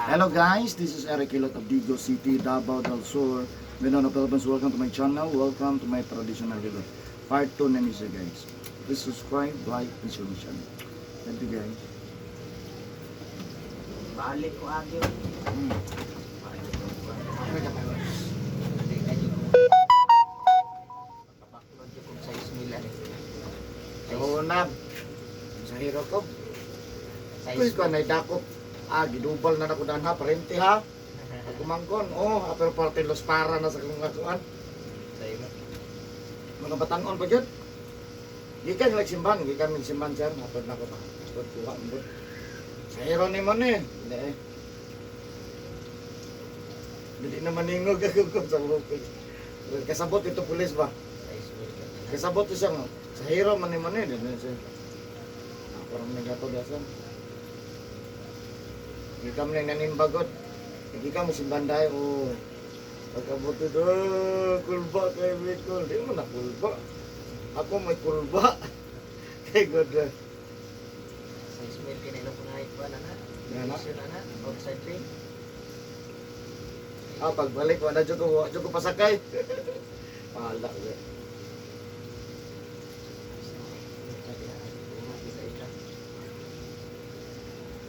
Hello guys, this is Eric Hilot of Digos City, Davao del Sur, Mindanao, Philippines. Welcome to my channel. Welcome to my traditional hilot. Part 2 na ni siya, guys. Please subscribe, like, and share my channel. Thank you, guys. Balik ko agyo. Balik ko. Hindi na jud ko. Pagkabaklod jud kong size nila eh. So na, sa hero ko, Size kuy ko na dakop. Ah, gidubal na nako daan ha, parente ha. Pagkumangkon, oh, ah, pero parte los para na sa kong kuan. Sa imo. Mga batanon pa jud. Gikan lang simban, gikan mig simban, sir, hapon na ko pa. Hapon kuha mo. Sa hero ni mo ni. Hindi eh. Dili na maningog ako ko sa bukid. Kasabot ito pulis ba? Size mil ka. Kasabot ito siya nga. Sa hero man ni mo ni. Dili siya. Ako rin nagato dasa. Gikan mo nanimbagot. Gikan mo simban dahil oh. Pagkabot ito, ah, kulba kay Bicol. Di mo na kulba. Ako may kulba. Kay God. Eh. Size mil kay na ilang kunahit ba na na? Yan na. Sure na na. Outside train. Ah, pagbalik, wala dyan ko, wala dyan ko pasakay. Pala, eh.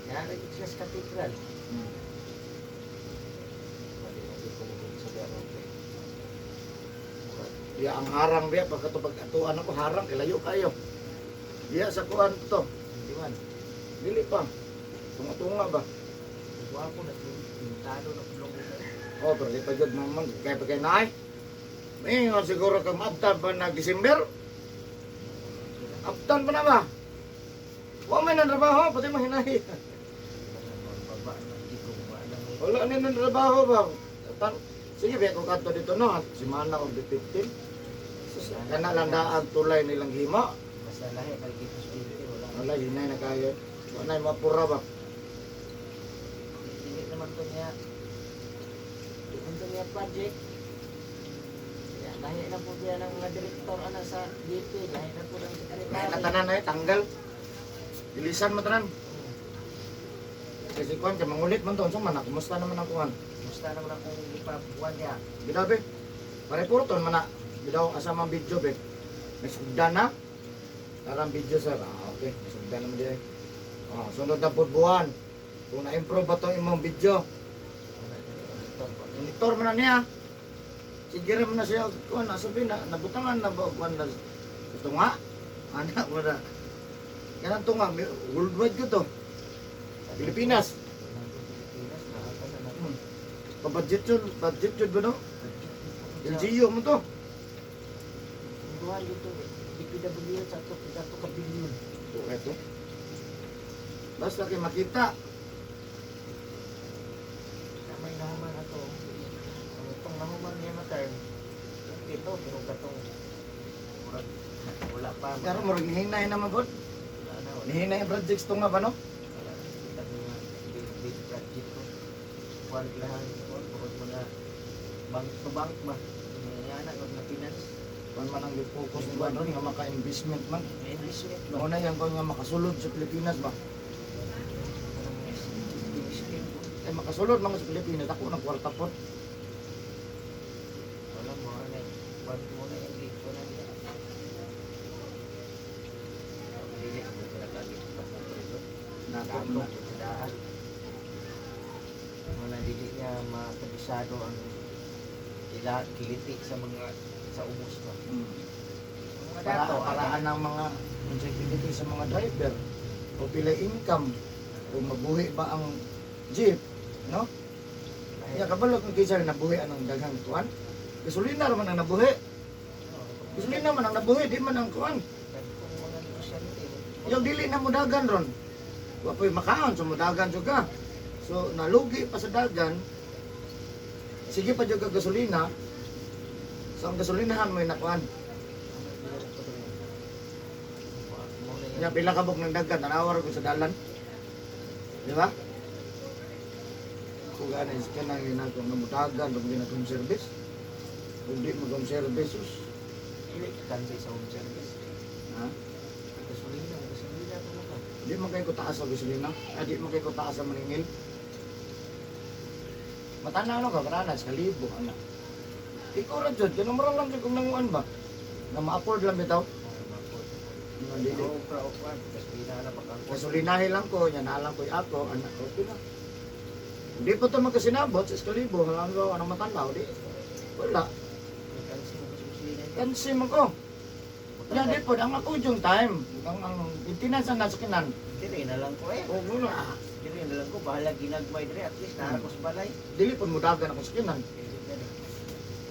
Yan, lagi sila sa cathedral. Wala na jud ko mo sa biya ron, pre. Diya ang harang biya, pagkatupag atuan ako, harang, kilayo kayo. Diya sa kuan to, Di man. dili pa. Tunga-tunga ba? Gwapo na pintado na pulong ko. Oh, pero di pa jud mamang, kaya pa kayo naay. May nga siguro ka maabtan pa na December. Abtan pa na ba? Wa may nang trabaho, pati mahinahi. Baba na di ko maalam eh. Wala ni nang trabaho ba? Sige, biya ko kadto dito no, simana og 15. Sus, kana lang daan tulay nilang himo. Basta lahi kay posibility wala. Wala, hinay na kayo. Wala na mapura ba? Dili naman to niya. Di man to niya project. Ya, lahi na po biya ng mga direktor ana sa DP, lahi na po ng Lahi sekretary. na tanan ay tanggal. Ilisan mo tanan. Kasi kuan kay mangulit man to, unsa man na, kumusta naman ang kuan? Musta naman akong gipabuan niya. Bidaw be. Pareporton man na. Bidaw asa man video be. May sugdan na. Tarang video, sir. Ah, okay. May sugdan naman di ay. Oh, sunod na pud buwan. Kung na-improve ba tong imong video, Wala na direktor ko. monitor man na niya. Sige ra man na siya kuan asa be na nabutangan na ba kuan na sa tunga. Anak mo na. Kanang tunga worldwide ko to. Pilipinas. Pilipinas na ata na na. Pa-budget yun, budget yun ba no? LGU mo to. Buwan dito DPW sa ato ato ka billion. Okay to. Basta kay makita. Na may nahuman ato. Ang itong nahuman niya na term. Okay to pero katong murag wala pa. Pero murag hinay naman god. Wala na wala. Nihinay ang projects to nga ba no? Wala na kita nga big big project ko. Kuan lahan kuan bukod mga bank to bank ba. Mga ana kag na finance. Kuan man ang focus ni kuan ron nga maka-investment man. May investment ba? Mao na yang kuan nga makasulod sa Pilipinas ba. Anong scheme scheme ko? Eh makasulod man sa Pilipinas ako ng kwarta pod. Wala mo na kuan mo na yung gate ko na niya. Dili ko sila kagi sa Nato Dato, na. sa daan. Wala dili niya makabisado ang ila kiliti sa mga sa ubos ba. Mga Para dato, paraan ng mga insecurity sa mga driver o pila income o mabuhi ba ang jeep, no? Ya kabalo kung kinsa nabuhi anang daghang kuan. Gasolina ra man ang nabuhi. Gasolina man ang nabuhi, di man ang kuan. Kung mga negosyante, Yung dili na mudagan ron. Wa po'y makaon so mudagan jud ka. So nalugi pa sa dagan. Sige pa jud ka gasolina. So ang gasolinahan mo nakuan. Nya pila ka buk ng dagan tanawa ra ko sa dalan. Di ba? Kung gani sa kanang ginako nga mudagan ug ginakong service. Kung di mo kong service, sus. Dili kansi sa home service. Ha? Gasolina, gasolina pa mo ka. Di man kayo ko taas sa gasolina. Ah, di man kayo ko taas sa maningil. Matanaw no ka karana sa libo ana. Ikaw ra jud, kanang mura lang jud kung nanguan ba. Nga ma-afford lang bitaw. Nga dili. Oo, pra o kuan, gasolina na pag-angkot. Gasolinahe lang ko, nya na lang ko ako, anak okay na. Hindi po ito magkasinabot sa iskalibo, halang ko, anong matanaw, di. Wala. Kansi mo kasi gasolina. Kansi mo ko. Nya di po, ang ako yung time. Ang maintenance ang nasa kinan. Dire na lang ko eh. O wala. Dire na lang ko bahala ginagmay dire at least naa ko sa balay. Dili po mudagan ako sa kinan.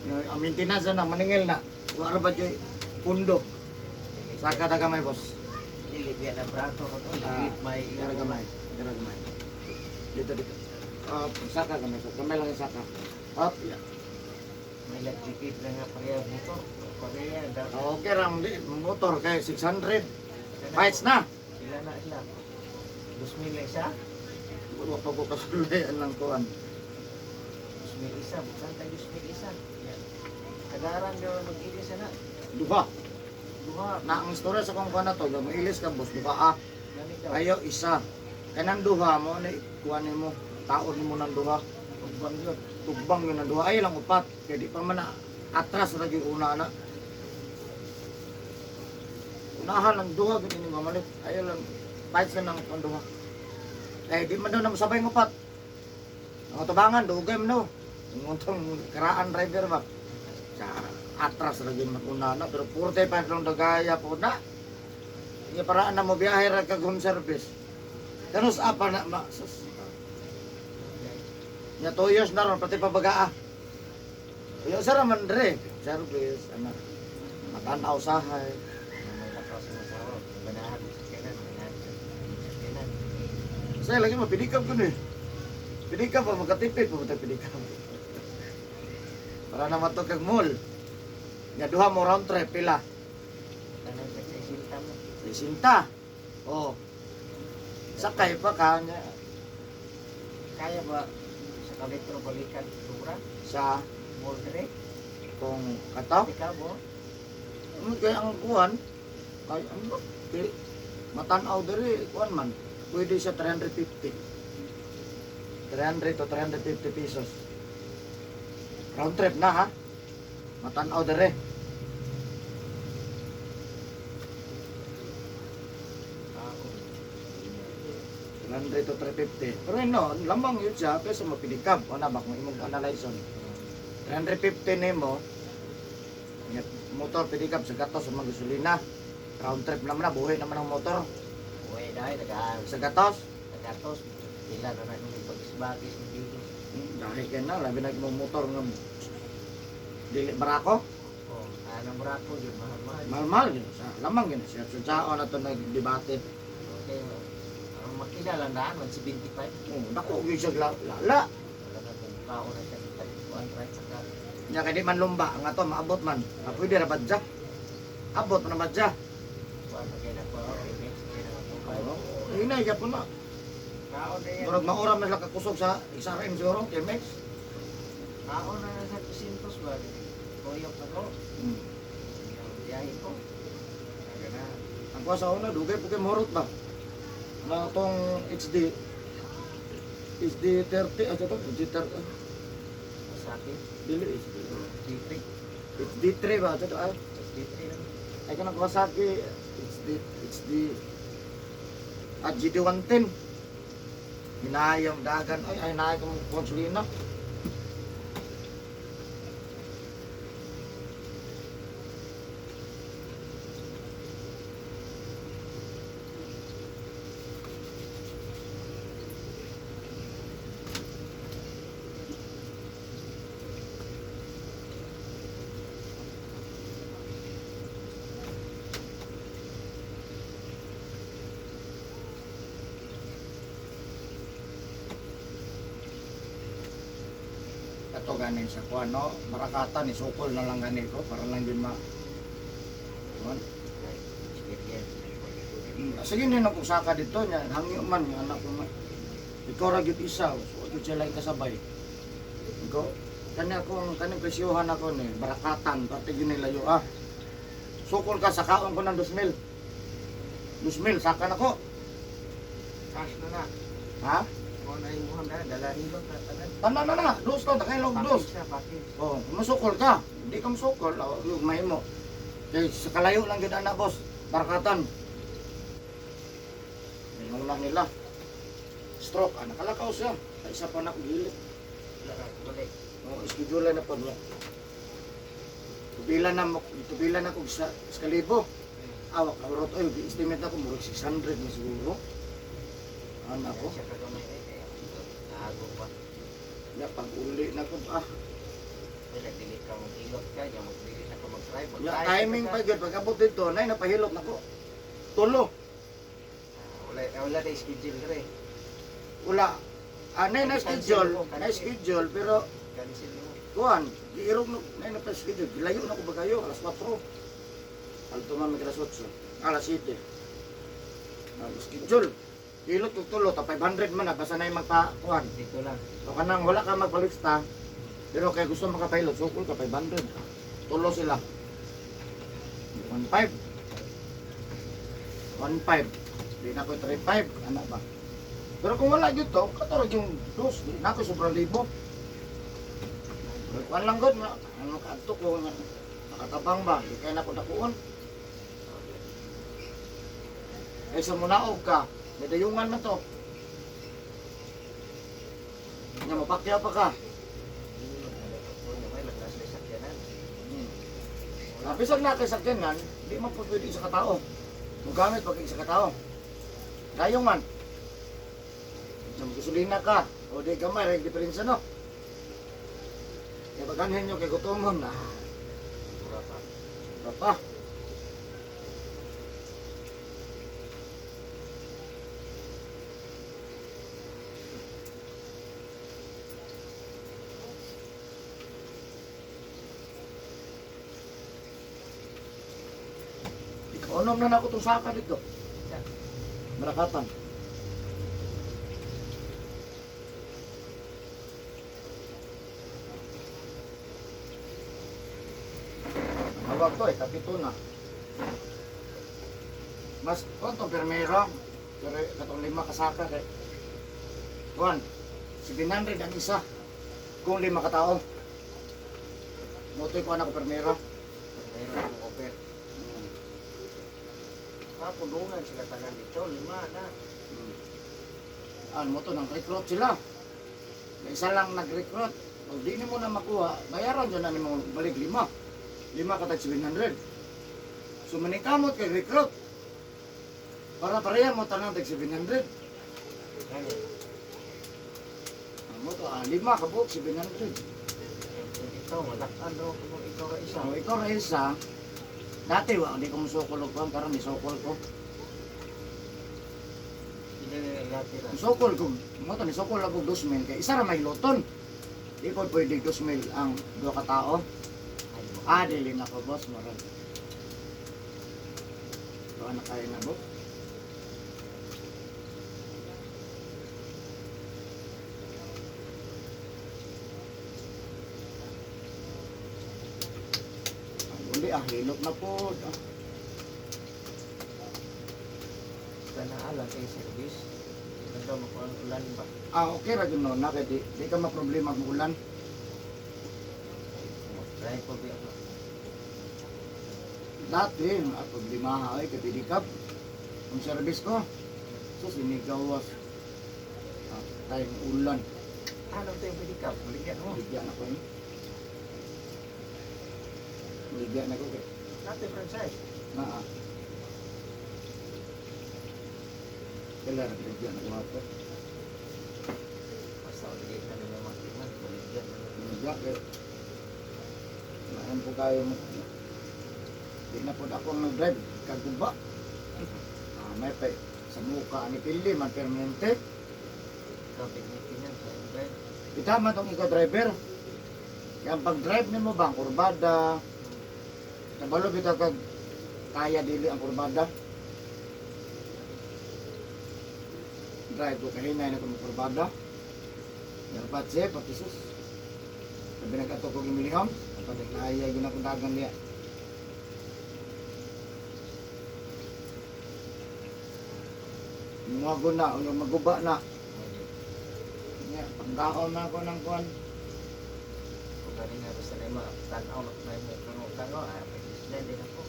Ang maintenance na maningil na. Wala ba dyan pundo. Saka ta gamay, boss. Dili biya na brato ko to, Ah, dili may Dira gamay. Dira gamay. Dito, dito. Saka gamay. So, gamay lang yung saka. Up, yeah. May lagikit na nga pareha motor. Pareha daw. Okay lang, di, motor kay 600. Fights na. Sila na sila. 2,000 lang isa. Wala pa ko kasulayan ng kuan. 2,000 isa. Buksan tayo 2,000 isa. Yan. Kagaran daw mag-ilis na. Duha. Duha. Na ang istorya sa kong kuan na to, mailis ka boss, duha ah. Gani daw. Ayo isa. Kanang duha mo ni kuan nimo, taon nimo ng duha. Ugbang yun. Tugbang yun ang duha ay lang upat. Kay di pa man na atras ra gyud una na. Unahan lang duha gyud ini mamalit. Ayo lang fights na ng kuan duha. Eh di man daw na masabay ng upat. Ang tubangan dugay man daw. Ang utong karaan driver ba. Sa atras ra gyud man una na pero 45 lang dagaya po na. Nga paraan na mo biyahe ra kag home service. Kanus apa na ma sus. Nya 2 years na ron pati pabagaa. Yo sir man dre, service ana. Matanaw sahay. May lakaw sa masawa. Ganahan sa kanan. Ganahan sa kanan. Saya lagi mo pinikap ko ni. Pinikap pa makatipid pa matag pinikap. Para na mato kag mall. Nya duha mo round trip pila. Tanan sa isinta mo. Isinta. Oh. Sakay pa ka nya Kaya ba sa kametro balikan sobra? sa Mall dire? kung kato. Ikaw mo? Ano kaya ang kuan? Kay ang ba? Di, matanaw diri kuan man. Pwede siya 350. 300 to 350 pesos. Round trip na ha. Matanaw diri. Ako. 300 to 350. Pero yun no, lamang yun siya kaysa mapilikab. O na ba kung imong analyze on. 350 nimo. Ingat, motor pilikab sa gatos sa mga gasolina. Round trip naman na, buhay naman ang motor. Uy, dahil taga Sa gatos, tagatos. Pila na na yung pag-isbagis ng dito. Dahil ka na, labi na mo motor nga dili barako, Oh, anong brako yun, mahal-mahal. mahal-mahal yun. Sa lamang yun. Siya sa sao na to nagdebate. Okay, ang makina lang daan, 175. Oh, dako gyud siya lala. Wala na kung kao na siya, tagpuan, right, saka Nya kay di man lumba nga to maabot man. Ah, pwede ra badya. Abot man na badya. kuan na kaya na ko, okay, next, kaya na ko, Oh, hinay gyapon na. Kao na yan. Murag maura man sila kakusog sa XRM siguro, TMX. Kao na na sa 200 ba? Koyok na ko, ang biyahe ko. Aga na. Ang kuha sa una, dugay po kay morot ba? Na tong HD HD 30, ah, ito, HD 30, ah, Sa akin, dili HD. D3. HD3 ba? Ito, ah, D3 lang. ay kanang Kawasaki HD HD at GD110. Hinayang dagan ay ay naay kong konsulina. Ato ganin sa kuan no, marakata ni sukol na lang gani ko para lang din ma kuan. Ay, experience. Sige ni nang saka dito nya hangyo man nga anak ko man. Ikaw ra gyud isa, so gyud sila kasabay. Ikaw kani akong kaning presyuhan ako ni barakatan pati gyud ni layo ah. Sukol ka sa kaon ko ng 2,000. 2,000 saka nako. Cash na na. Ha? Mo na imuhang na dala hilot na tanan. Tama na na, dos ka, takay lang dos. Package na package. Oh, musukol ka. Hindi ka musukol, oh, yung may mo. Kay sa kalayo lang gyud ana, boss. Barkatan. Inuna nila. Stroke, ah, nakalakaw siya. Ay, isa pa na akong gilid. Balik. Oh, schedule na po niya. Tubila na mo, tubila na ko sa kalibo. Awak kaurot oy, estimate ako murag 600 na siguro. Ana ko. Siya kagamay eh kaya naago pa. Ya pag uli na ko ah. Wala dili ka maghilot ka, nya magdili na ka mag-drive. Ya timing pa gyud pag abot dito, nay napahilot na ko. Tulo. Wala wala na schedule dre. Wala. Ah, nay na schedule, na schedule pero Cancel mo. kuan, giirog no, nay na pa schedule. Gilayo na ko ba kayo alas 4. Alto man mag alas 8, alas 7. Ang schedule. Hilot ko tulo ta 500 man na basta nay magpa kuan. Dito lang. O kanang wala ka magpalista, pero kay gusto makapilot, sukol ka 500. Tulo sila. 1.5. 1.5. Di na ko 3.5. Ano ba? Pero kung wala gyud to, katarog yung dos, di na ko sobrang libo. Kuan lang gud, ano kaadto ko nga nakatabang ba, di kay na ko dakuon. Kaysa munaog ka, may dayungan man to. Nga mapakyaw pa ka. May lagnas na sakyanan. Ah, bisag na kay sakyanan, di man po pwede isa ka tao. Mugamit pag isa ka tao. Dayong man. Sa gasolina ka, o di gamay, rin diferensya no. Kaya pagkanhin nyo kay gutomon, ah, Mura pa. iba pa. Ikaw na na ako itong saka dito. Barakatan. Hawak to eh, kapito na. Mas, kuwan to, permero. Pero katong lima kasaka kay. Kuwan, 700 ang isa. Kung lima katao. Motoy kuwan ako permero. Meron akong offer. Papulungan sila tanan dito, lima na. Ano mo to, nang recruit sila. May isa lang nag-recruit. Pag di nimo na makuha, bayaran dyan na nimo balik lima. Lima katag 700. So manikamot kay recruit. Para pareha mo tanang tag 700. Gani. Ano mo to, ah, lima kabuok 700. Ikaw, malakan daw kung ikaw ra isa. So ikaw ra isa, dati wa di ko musukol og kuan karon nisukol ko. Hindi na dati ra. Musukol ko, mo to nisukol ako 2,000 kay isa ra may luton. Di ko pwede 2,000 ang duha ka tao. Ay, Ah, dili na ko, boss. Murag. Baka na kaya na, boss. Ay, uli, ah, hilot na po. Ah, Tanaalan kay service. Hindi daw makuha ang ulan ba? Ah, okay ra gyud no, na kay di ka maproblema kung ulan. Mag-drive po biya ako. Dati, ang problema ay kay Bidikap. Ang service ko. So, sinigawas. Ah, tayong ulan. Ano ito yung pedicab? Baligyan mo. Bigyan ako eh. Bigyan ako kay. Dati franchise. Naa. Kailan bigyan ako ato. Basta ulit na nila mga timan. Baligyan na nila. Bigyan kay. Naan po kayo mo. Di na po ako ang nag-drive. Kaguba. Ah, may pa sa muka ni Pili man permanente. Ikaw, pignitin yan. Sa drive. Itama tong ikaw driver. Kaya ang pag-drive nimo ba ang kurbada? Kabalo bitaw kag kaya dili ang kurbada. Drive ko kahinay na kung kurbada. Dapat siya, pati sus. Sabi nagkato ko gimiliham, kapag kaya yun akong dagan niya. Muwago na, unyong maguba na. Nga, panggaon na ako ng kuan. Kung gani nga basta na yung tanaw na yung kano-kano, ah, may isla din ako.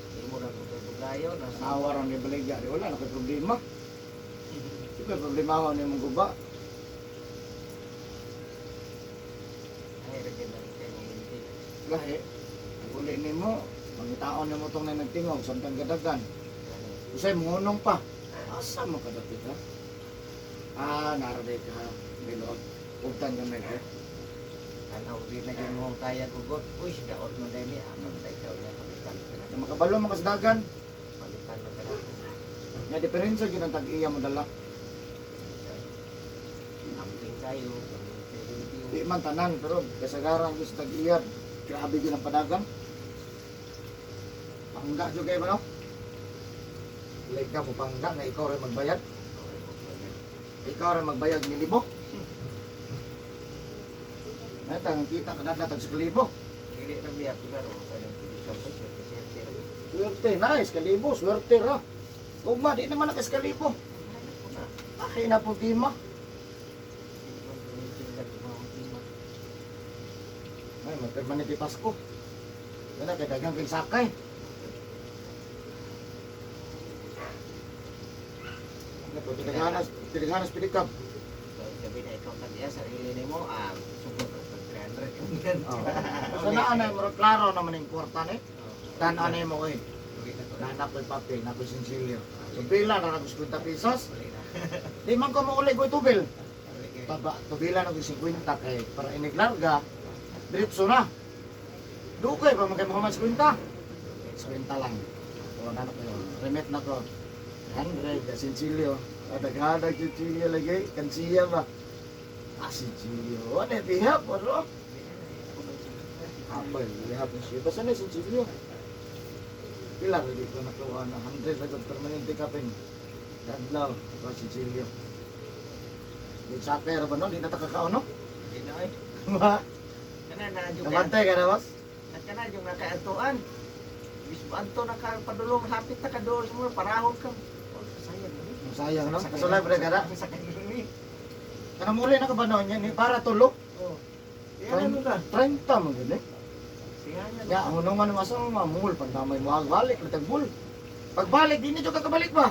Hindi mo lang kung tugayo, nasa Awa ron ni baligya, di wala na ko'y problema. Di ba problema ako ni mong guba? Ay, ragyan na rin kayo maminti. Lahi, ang uli nimo, mangitaon nimo tong na nagtingog, samtang gadagan. Gani. Usay mungunong pa. Asa mo kadapit ha? Ah, naraday ka. Bilood. Ugtan ka medyo. Tanaw di na yun mo kaya gugot. Uy, daot mo dahil niya. Aman tayo ikaw niya. Palitan ka na. Kaya makabalo makasdagan. Palitan mo ka na. Nga diferensya gyud ang tag-iya mo dala. Amping kayo. Di man tanan pero kasagaran gyud sa tag-iya. Grabe gyud ang padagan. Pangga jud kayo ba no? Like ka mo pangga nga ikaw rin magbayad. Ikaw rin magbayad ni libo. Nata, ang kita ka na tag sa kalibo. Dili na biya ko garo. Kanang pili ka pa siya. Kasi Swerte, nice, kalibo, swerte ra. Ugma, di naman nakaskalibo. Akin na problema. Ay, magpermanente Pasko. Wala, kay daghang kay sakay. Ano po, tinaghanas pilikab. Sabi na ikaw tag-iya, sarili nimo, ah, sugod ang tag 300. Oo. Basta na ano, murag klaro naman yung kwarta ni. Tan-an na mo eh. Nanak ko'y papel, na ko'y sinsilyo. So pila na nag 50 pesos. Di man ko mauli ko'y tubil. Baba, tubila na ko'y 50 kay para iniglarga, diretso na. Dugay pa man kay mga 50. 50 lang. O, ano ko yun? Remit na ko. 100, sinsilyo. O, daghadag sinsilyo lagi. Kansiya ba? Ah, sinsilyo. Ano, bihap, ano? Apay, bihap na siya. Basta na sinsilyo. Pila rin ko nakuha na 100 na permanente kapin. Dadlaw, ako sinsilyo. Di sa pera ba no? Di na takakao no? Hindi na ay. Ma, Kana na yung nabantay ka na boss? At kana yung nakaantuan. Bis anto na ka padulong hapit na ka dool sa mga parahon ka. Oh, sayang ni. Sayang no? Kasulay pa rin ka na. Sakay ni. Kanang muli na ka ba noon yan? Eh, para tulog. Oh. Yan ano ka? 30 mo gud eh. Siya na. Ya, hunungan mo asa mo mul pag namay mo balik litagbul. Pagbalik di na jud ka kabalik ba?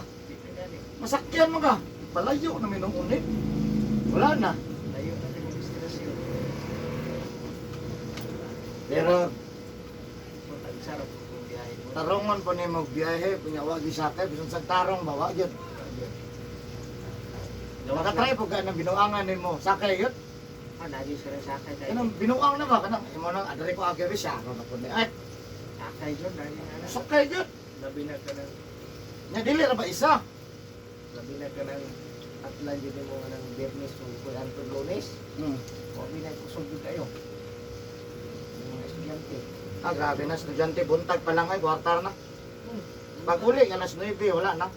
Masakyan mo ka. Palayo na minong unit. Wala na. Layo na rin yung destinasyon. Pero So, tagsarap kung biyahe mo. tarongon po ni mo biyahe punya wa gisakay bisan sa tarong ba wa gyud. Makatry po ka ng binuangan nimo sakay gyud. Ah, lagi sila sakay tayo. Kanang binuang na ba kanang imo nang adre ko agi siya ron na po ni. Ay, Sakay yun, dahil nga na. sakay gyud. Labi na ka ng, Nya dili ra ba isa? labi na ka ng atlan yun mo ng Biyernes o kung anto Lunes. Wabi na kusog yun kayo. Yung mga estudyante. Ah, grabe na estudyante buntag pa lang ay kwarta na. Pag uli alas 9 wala na.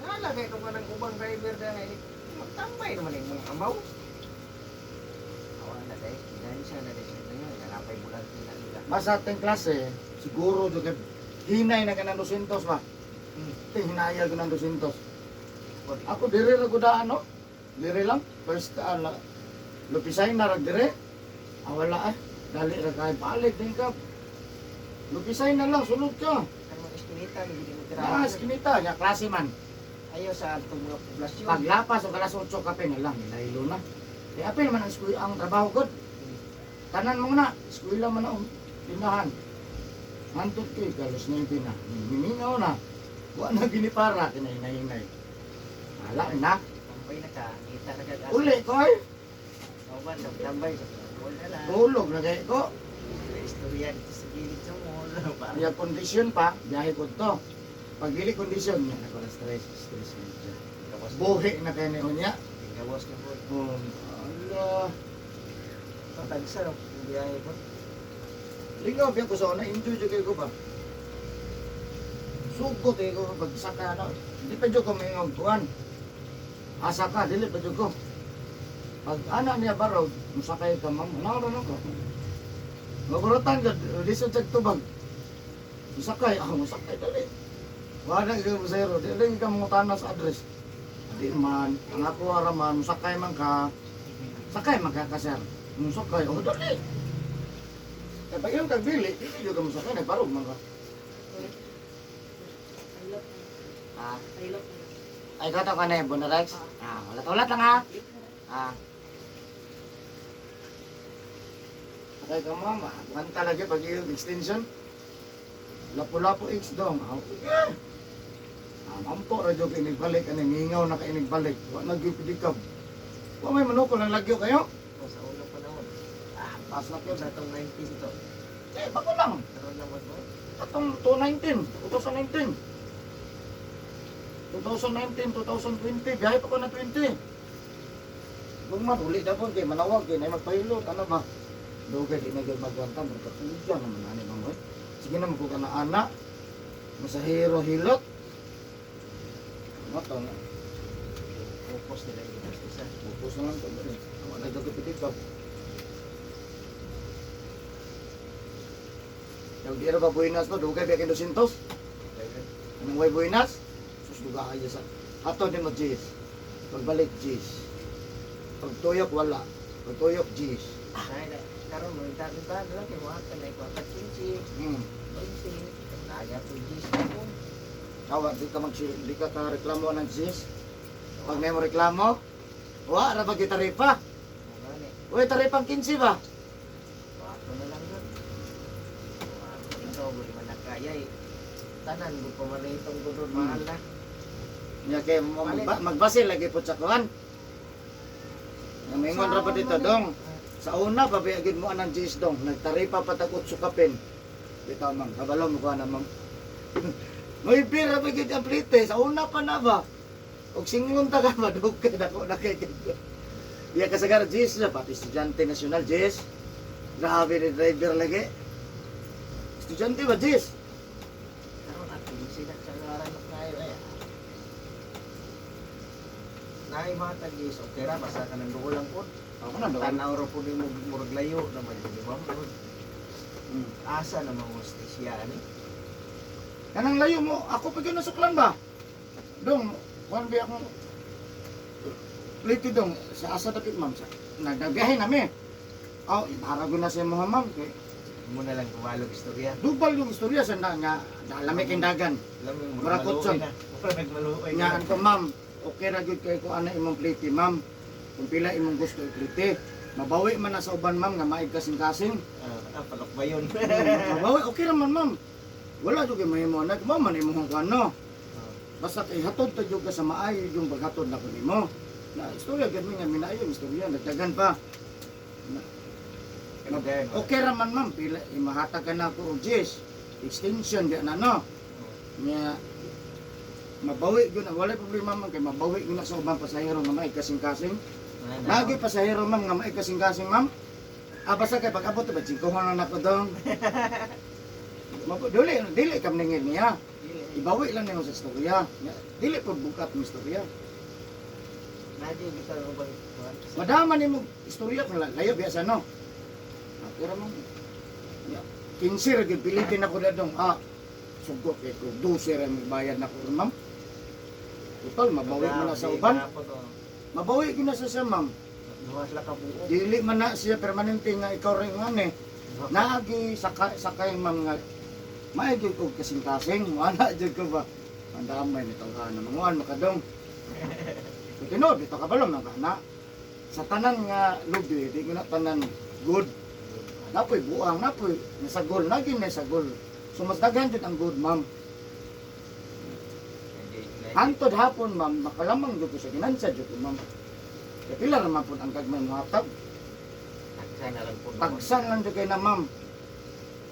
Nalagay ko pa ng ubang driver dahil magtambay naman yung mga amaw. Awa na dahil, dahil siya na dahil siya na yun, nalapay bulan na nila. Mas ating klase, siguro jud kay hinay na ka ng 200 ba? Ting hinayag ko ng 200. Ako dire ra gud ano? Dire lang first ala lupisay na ra dire. Ah, wala eh. Dali ra kay balik din ka. Lupisay na lang sulod ka. Ang mga eskinita, hindi mo tira. Ah, skinita nya klase man. Ayaw sa altong mga poblasyon. Paglapas og alas 8 kape na lang nilaylo na. Di apil man ang eskwela ang trabaho gud. Tanan mo na, eskwela man ang tindahan. Hantod kay galos na yung na. Mimingaw na. Wa na gini para kinahinay-hinay. Wala na. Tambay na ka, kita na ka. Uli ko ay. Kauban, tambay sa mall na lang. Tulog na kay ko. Istorya dito sa gilid sa mall. Parang Iya kondisyon pa, biyahe ko to. Pag dili kondisyon niya, ako na stress, stress medyo. Gawas na. Buhi na kay ni unya. Gawas na po. Ala. Patagsa, no? Yung biyahe po. Lingaw biya ko sa una, enjoy jud kay ko ba. Sugot eh ko pag saka ano. Di pa jud ko maingog kuan. Asa ka, dili pa jud ko. Pag ana niya barog, musakay ka ma'am, ano na ko. Maburutan ka, lisod sa tubag. Musakay, ako musakay dali. Wala ka mo zero, dili ka mangutana sa address. Di man, ang ako ara man, sakay man ka. Sakay man ka ka, sir. Musakay, oh dali. Kaya pag iyong kagbili, dili jud ka musakay, nagbarog man ka. Ah, ay kato ka na yung Bonarex? Ah, ulat-ulat lang ha. Ah. Sakay ka mama, bukan talaga pag iyong extension. Lapu-lapu X dong. Ah, yeah. Ah, ampo ra jud kay balik ani mingaw na kay balik. Wa na gyud pidikab. Wa may manoko lang lagyo kayo. O, sa unang panahon. Ah, pas na gyud. Sa atong 19 to. Eh, bago lang. Karon lang mo. Atong 2019, 2019. 2019, 2020, biyahe pa ko na 20. Kung man, uli na po, kay manawag, kay na magpahilot, ano ba? Dugay, di na gyud magwanta, magkatuya naman, ano bang oy? Sige na, magkuka na ana, masahiro hilot. Ano to, nga? Focus nila yung isa. Upos na lang ito, eh. Wala na gyud pitikap. Yung di ra ba buinas no, dugay biya kay 200. Anong way buinas? Sus duga kayo sa ato ni mo G's. Pagbalik G's. Pagtuyok wala. Pagtuyok G's. Ay, karon mo inta lang kay mo ka na ko ka 15, 20, naya to G's na po. Awa di ka mag di ka ka reklamo ng G's. Pag may mo reklamo, wa ra ba kita taripa? Ano ni? Uy, taripang 15 ba? Wato na lang yun. Wato ito, gud man na kaya eh. Tanan gud pa man itong gudod mahal na. Nya kay magbase lagi po sa kuan. Nga maingon ra ba dito dong? Sa una pa ba gid mo anang G's dong, nagtaripa pa tag 8 kapin. Bitaw mang kabalo mo kuan na ma'am. May pira pa gid ang plite sa una pa na ba? Og singlon ta ka madug kay dako na kay. Iya kasagar G's na pati estudyante nasyonal G's. Grabe ni driver lagi. Estudyante ba G's? Karon at sila sa ngaran na kayo ay. Naay mga tag-is, okay ra, basta ka nang duol lang po. Ako na doon. Tanaw ra po nimo murag layo naman yun, di ba? Asa na mga hostesya ani? Kanang layo mo, ako pa gyud nasuklan ba? Dong, kuan ba akong plite dong sa asa dapit ma'am sa nagbiyahe nami. Aw, harago na sa mga ma'am kay Mo na lang kumalog istorya. dubal yung istorya sa na nga dalami kay dagan. Alam mo, Murag murag kutson. maluoy na. Murag maluoy Nga na. anto ma'am, okay ra gyud kay ko ana imong plite ma'am. Kung pila imong gusto i-plite. Mabawi man na sa uban ma'am nga maig kasing-kasing. Ah, palok ba yun? Mabawi okay ra man ma'am. Wala jud kay mahimo anak ma'am man imong kuan no. Basta kay hatod ta jud ka sa maayo yung paghatod na ko nimo. Na istorya gyud mi nga minayo ang istorya nagdagan pa. Okay ra man ma'am, pila imahatag ka na ko og G's. Extension di na no. Nya mabawi gyud na walay problema ma'am kay mabawi gyud na sa ubang pasahero nga maig kasing-kasing. Lagi pasahero ma'am nga maig kasing-kasing ma'am. Ah, basta kay pag abot ba jingkohan na nako dong. Dili dili kam ningin niya. Ibawi lang nimo sa istorya. Nya, dili po bukat mo istorya. Nadi bitaw mo bang Madama nimo istorya kung layo biya sa no. Ah, pero mo. Ya, 15 ra gyud pilitin ako dadong. Ah, sugo kay ko 12 ra bayad na ko ma'am. Total mabawi man na sa uban. Mabawi gyud na sa siya ma'am. Duha sila ka buo. Dili man na siya permanente nga ikaw rin nga eh. Naagi sakay sakay ma'am nga maigi og kasing-kasing, wala jud ko ba. Ang damay ni tawhana manguan makadong. So tinuod dito ka balong nga na. Sa tanan nga lubi, di ko na tanan good. Napoy buang, napoy nasagol, naging nasagol. So mas daghan jud ang good ma'am. Hantod hapon ma'am, makalamang jud ko sa ginansya jud ko ma'am. Kaya pila ra man pud ang gagmay mohatag. Tagsa na lang po. Tagsan lang jud kay na ma'am.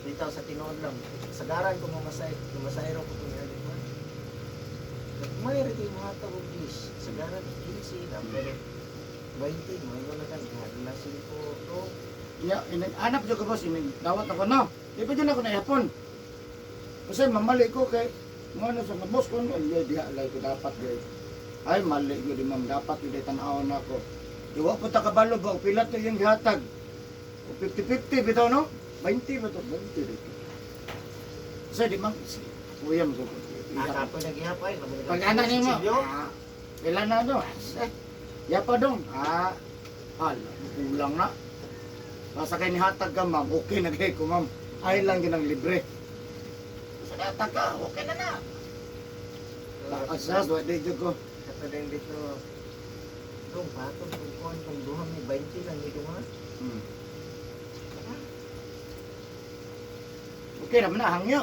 Bitaw sa tinuod lang. Sagaran ko mamasay, mamasayro ko kung ano man. May rito yung mga tawag is. Sagaran 15, pero 20, may wala kan na 5 to. Ya, anap jud ko boss, inig dawat ako na. Di pa jud ako naihapon. Kasi mamali ko kay mo ano sa boss ko ano, ay diha lay ko dapat gay. Ay mali gyud di ma'am dapat gyud tan-awon ako. Di wa po ta kabalo ba og pila to yung gihatag. O 50-50 bitaw no? 20 ba to? 20 dito. Kasi di ma'am, kuya mo ko. Ah, kapoy naghihapay. Pag anak nimo, ah, Kailan na do? Eh, ya pa dong. Ah, ala, kulang na. Basta kay nihatag ka, ma'am, okay na kay ko, ma'am. Ay lang ginang libre. Basta nihatag ka, okay na na. Asas, wa di jud ko. Kato din dito. Dong, patong kung kuhan kung duha may 20 lang dito ha. Okay naman na, hangyo.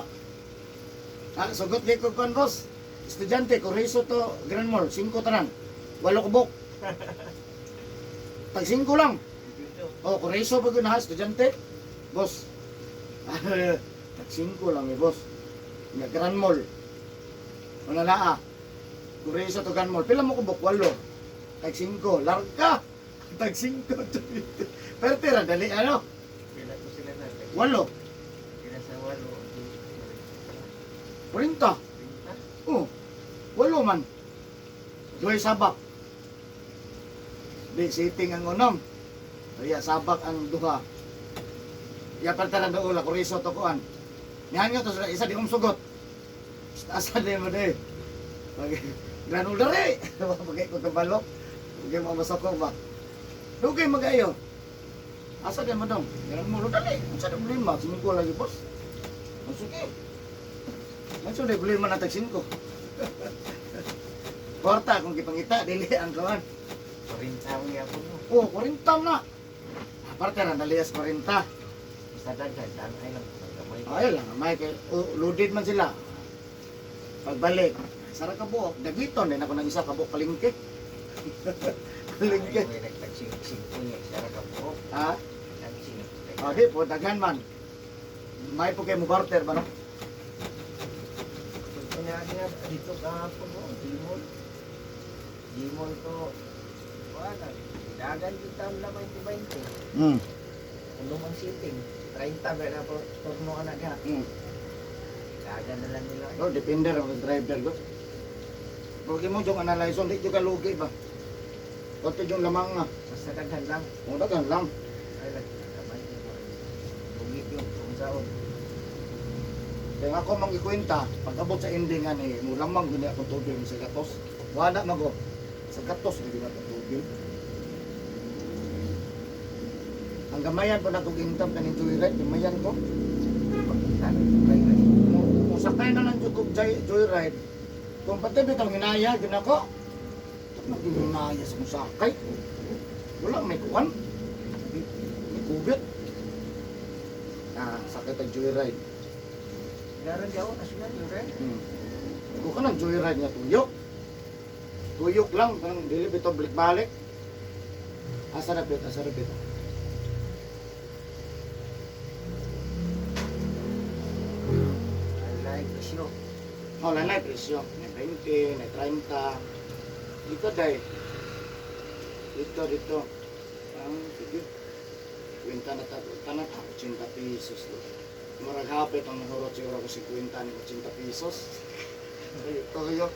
Ah, sugot di ko kon, boss. Estudyante, Correso to Grand Mall, 5 tanan. Walo kubok. Tag 5 lang. Dito. Oh, Correso pa na ha, estudyante. Boss. Tag 5 lang eh, boss. Nga Grand Mall. Wala na ah. Correso to Grand Mall. Pila mo kubok? Walo. Tag 5. Larga. Tag 5. Pero tira, dali ano? Pila ko sila na. Walo. Pila sa walo. 40. 30. Oh, walo man. Duhay sabak. Di sitting ang unom. Kaya sabak ang duha. Ya partaran do ula kuriso to kuan. Nihan nga to sila isa di umsugot. Asa di mo di. Pag granul dere. Pagay ko kabalo. Pagay mo masako ba. Dugay magayo. Asa di mo dong? Granul dali. Unsa di problema? Singko lagi boss. Oh, sige. Unsa di problema na tag singko? Kwarta kung gipangita dili ang kawan. 40 ang yapon mo. Oh, 40 na. Aparte ra nalias 40. Basta daghan, daan ay lang. Gamay. Ay lang, may kay oh, loaded man sila. Pagbalik, sara ka buok, dagiton din ako ng isa ka buok palengke. Palengke. Ay, nagtag-singko niya. Sara ka po. Ha? Nag-singko. Oh, di po daghan man. May po kay mo barter ba no? Kanya niya dito kahapon mo, Gmall. Gmall to, wala, dagan kita ang lamay di 20. Unom ang sitting, 30 ba na po, turno ka na ka. Dagan na lang nila. Oh, depende ra sa driver ko. Porque mo jong analyze di jud ka lugi ba. Konti jong lamang nga. Basta daghan lang. Oh, daghan lang. Ay lang, kamay mo. Lugi yun, kung saan. Kaya nga ako mangikwenta, pag abot sa ending nga ni, mo lamang gini akong tubig sa gatos. Wala mago. Sa gatos gini akong tubig. Ang gamayan po na kong income kaning joyride, gamayan ko. Pagkita ng driver. Kung sakay na lang jud kog joyride, kung pati bitang hinaya, yun ako. Ano hinaya sa kong sakay? Wala, may kuwan. May kubit. Ah, sakay tag joyride. Garan di ako, nasyonal yun rin. Kung ka nang joyride nga tuyok. Tuyok lang, kanang dili bitaw balik-balik. Asa na bit, asa na bit. I like presyo. Oh, lanay presyo. May 20, may 30. Dito day. Dito, dito. Ah, sige. Kwenta na ta, kwenta na ta, 80 pesos. Do. Murag hapit ang nahurot siguro ko 50 ni 80 pesos. Tuyok.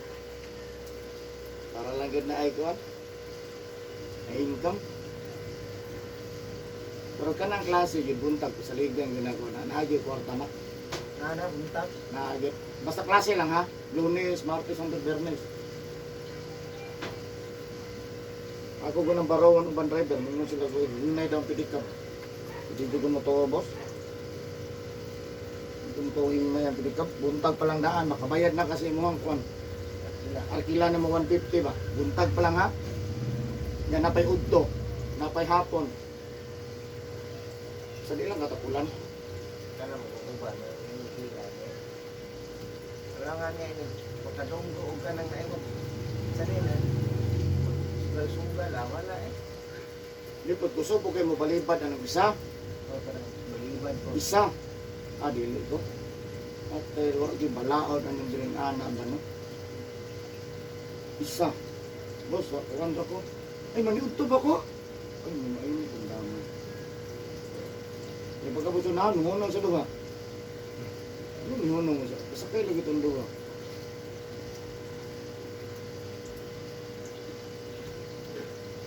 Para lang gud na ay kuan. Ay income. Pero kanang klase gyud buntag ko sa ligang ginagawa na naagi kwarta na. Nana, buntag. Naagi. Basta klase lang ha. Lunes, Martes hanggang Biyernes. Ako ko ng barawan uban driver, mingon sila ko, hinay daw ang pedicab. Hindi ko mo to, boss. Hindi mo to hinay ang pedicab. Buntag pa lang daan, makabayad na kasi mo ang kuan. Sila. Arkila na mo 150 ba? Buntag pa lang ha. Yan napay udto, napay hapon. Sa di lang katapulan. Kana mo kung uban, may kila. Wala nga niya ini. Pagkadunggo og ka nang naimot. Sa nila. Sugal-sugal, ah, wala eh. Lipot gusto po kayo mo balibad ang isa. O, parang balibad po. Isa. Ah, dili ko. At eh, wala di balaod ang diring ana ba no? Isa. Boss, wa kuwan ra ko. Ay, maniudto ba ko? Ay, may kung dami. Ay, pagkabuto na, nuhunong sa duha. Ano nuhunong mo siya? Basta kayo lagi itong duha.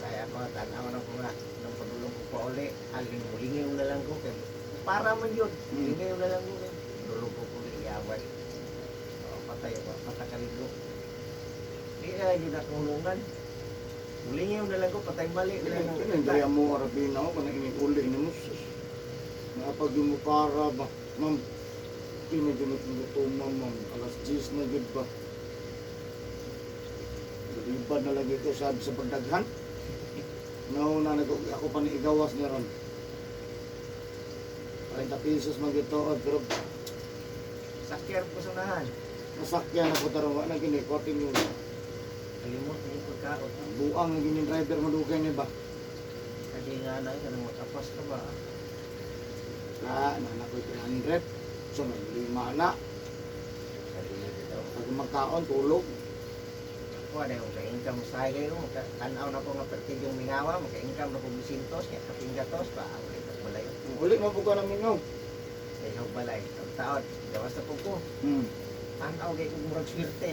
Kaya ako, tanaw na ko nga. Nang padulong ko pa uli, aling mulingaw na lang ko. Kay, para man yun, lingaw na lang ko. Kay, dulong ko ko uli, yawat. O, patay ako, patakaligo. Di na yun akong hulungan. Mulingaw na lang ko, patay mali na lang. Kini daya mo arabina ko kanang ining uli ni mo. Sus. Napag mo para ba, ma'am. Kini dinot mo to, ma'am. Alas 10 na gid ba. Libad na lagi ko sabi sa pagdaghan. Nauna nag ako pa ni igawas ni ron. 40 pesos man gituod pero Sakyan ko sa unahan. Nasakyan ako tarong wa na gini koting yung Kalimot na yung pagkaot. Buang na gini driver madugay ni ba. Kaya nga na, kanang makapas ka ba? Ah, nana ko 300. So may lima na. Kadili dito. Pag magkaon tulog. Ako, ada yung ka-income sa kayo, tanaw na ko nga pertidyong mingawa, maka-income na ko bisintos, kaya kapinggatos, ba, ulit ang balay. Uli mo po ka ng mingaw. Kaya yung balay, ang taon, gawas na po ko. Tanaw kay kong murag swerte,